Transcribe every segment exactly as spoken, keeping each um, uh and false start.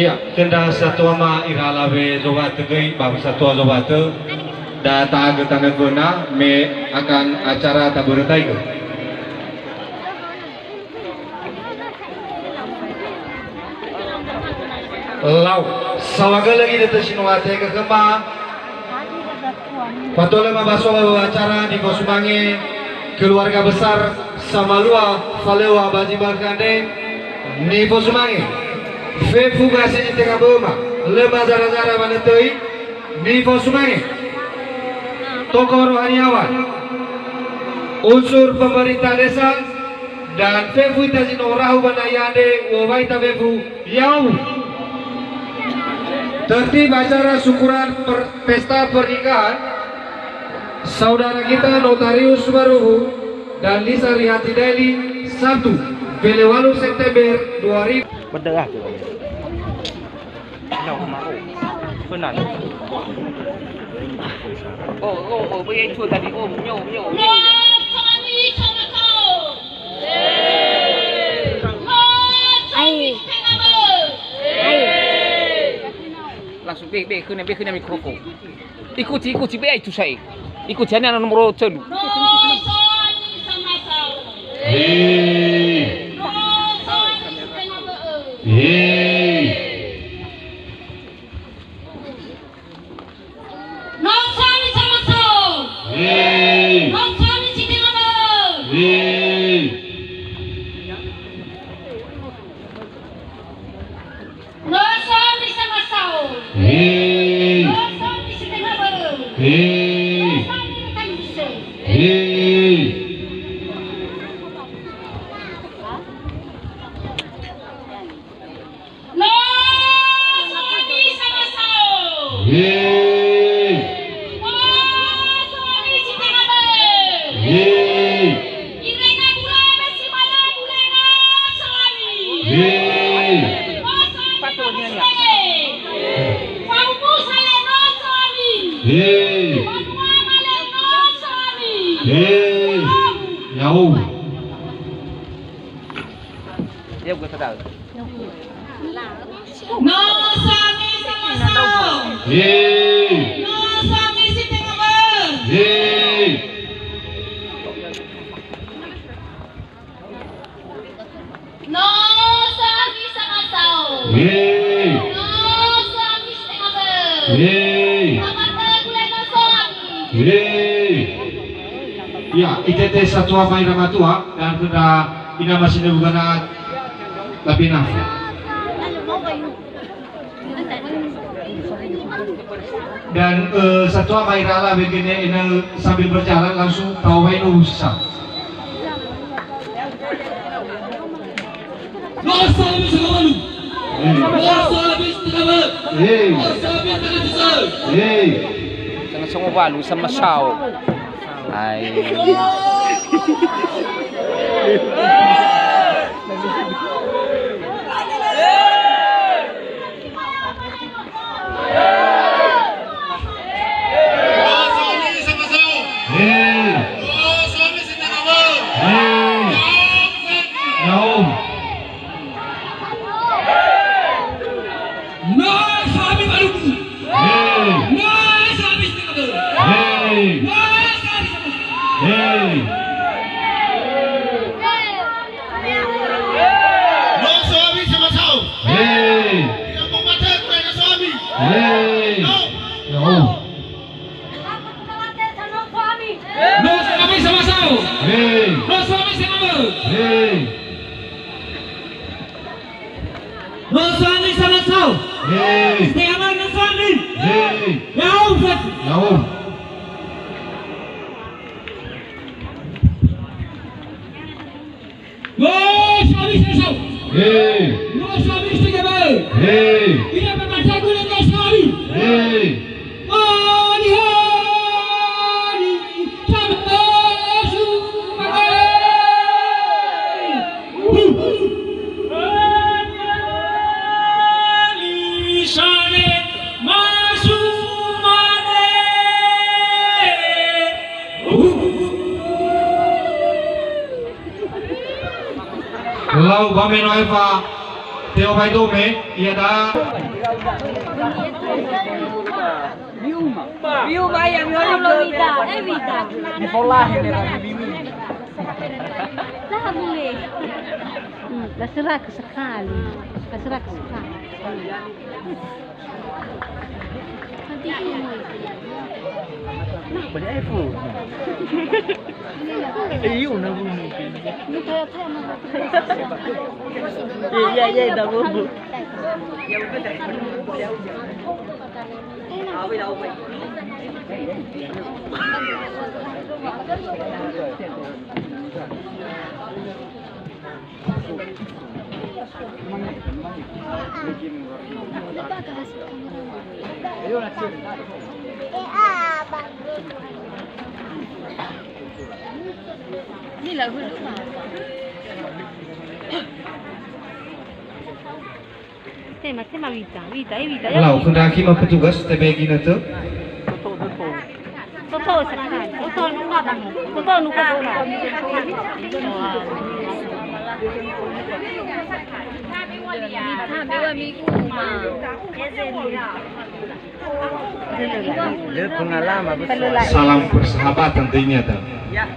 Ya, khö ndra satua ma ira alawe zowatö göi ba satua zowatö, da ta'agö tanö föna me akan acara tabörötaigö. Lau, saohagölö ginõtö si no ategö khöma, fatolö ma ba sowa acara nifosumange keluarga besar Samalua Falewa ba zi bakha andre, nifosumange fefu gasi zi tenga böma, lö mazara-zara manötöi, nifosumange tokoh rohaniawan, unsur pemerintah desa, dan fefu ita zi no rahu ba nahia andre, u'owai ita fefu, ya'ahowu. Tertib acara syukuran per-, pesta pernikahan saudara kita Notarius Baruhu dan Lisa Rihati Daily, Sabtu, wele walu September dua ribu. Bedöa. Nau maro. Föna. Oh, oh, oh, böi aitua tadi. Oh, mio, mio, mio. Ai. Ai. Langsung be, be, khönia, be, khönia mikrofon. Ikuti, ikuti, böi aitua sa'ae. Ikuti, hana nomoro tölu. Hei. Hei. No so ami samasao. Hei. No so ami si tenga bö'ö. Hei. No so ami samasao. Hei. No so ami si tenga bö'ö. Hei. No so ami tanise. Hei. No so ami samasao. Hei. No so ami si tenga bö'ö. Hei. Irena bulö ba si mane bulö no so ami. Hei. No so ami. Fa'umu sale no so ami. Hei. Banua male no so ami. Hei. Ya'ahowu. Ya'ahowu. Ya'ahowu. No so ami samasao. Hei. No so ami si tenga bö'ö. Hei. No so ami samasao. Hei. No so ami si tenga bö'ö. Hei. Amatö gule no so ami. Hei. Ya, itete satua ma ira matua, dan khö ndra ina ma sinöbu gana Tapi nafo. Dan, eh, satua ma ira alawe göi ne, ena'ö sambil berjalan langsung ta'owai no usa. No so ami si tenga bö'ö. Hei. No so ami si tenga bö'ö. Hei. No so ami si tenga bö'ö. Hei. Tenga songowalu samasao. Ai. Hei. Hei. Ya'ahowu. No so ami baluku. Hei. No so ami si tenga bö'ö. Hei. No so ami si tenga bö'ö. Hei. No so ami samasao. Hei. Ira momatö khöra no so ami. Hei. No. Ya'ahowu. No so ami samasao. Hei. No so ami si tenga bö'ö. Hei. No so ami samasao. Hei. Si tenga bö'ö no so ami. Hei. Ya'ahowu. Ya'ahowu. No so ami samasao. Hei. No so ami si tenga bö'ö. Hei. Ira ba mata gule no so ami. Hei. Ani, ani, samasao. Ani, ani, sane, masumane. Lau ba me no aefa. Teo Baidome, ia da. Miuma, ia miuma. Evita, Evita. Mifolahe nera mimimi. Lah boleh. Hmm, la seraka sekali. La seraka sekali. Iya, iya, iya, dah, Bu. Tema, tema Wita, Wita, eh, Wita, ya. Lau, khö ndra hakhima petugas, tebe ginötö. Toto sekali. Toto nuka bang. Toto nuka sekali. Salam persahabatan ternyata.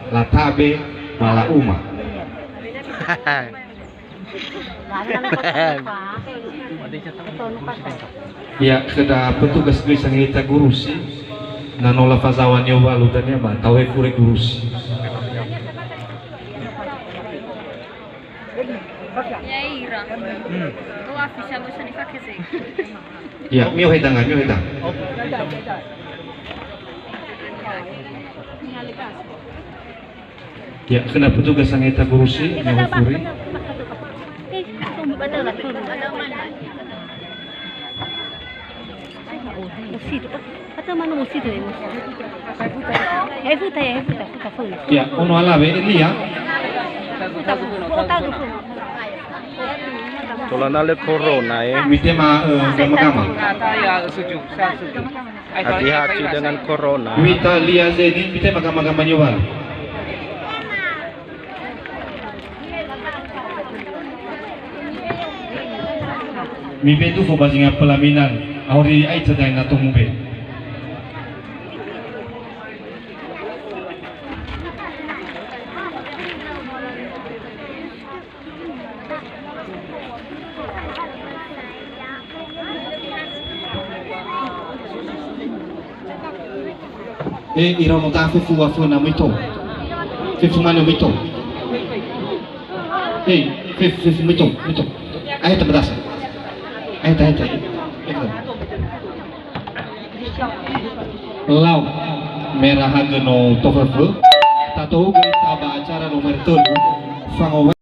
Latabe mala uma. Ya, khö ndra petugas göi sangeheta gurusi, na no lafazaŵa niŵalu dania ba, taŵa'ö fure gurusi. Ya, ira. Hmm. Doa bisa bisa dipakai sih. Ya, mi'ohe danga, mi'ohe danga. Ya, khö ndra petugas sangeheta gurusi, niŵalu fure. Ya, ono alawe, Elia. Tola na lö corona, eh. Mitema, eh, gama-gama. Hati-hati dengan corona. Wita, Lia, Zeni, mitema gama-gama niŵalu. Mibe dufo ba zinga pelaminan, auri aita dai na to mube. Eh, ira mo ta fefu wa fona muito. Fefu mane muito. Eh, fefu, fefu muito, muito. Ayo ta berasa. Ayo ta, ayo ta. Lau, merahagö no toföfö. Tatohugö ita ba acara nomor tölu. Fangowa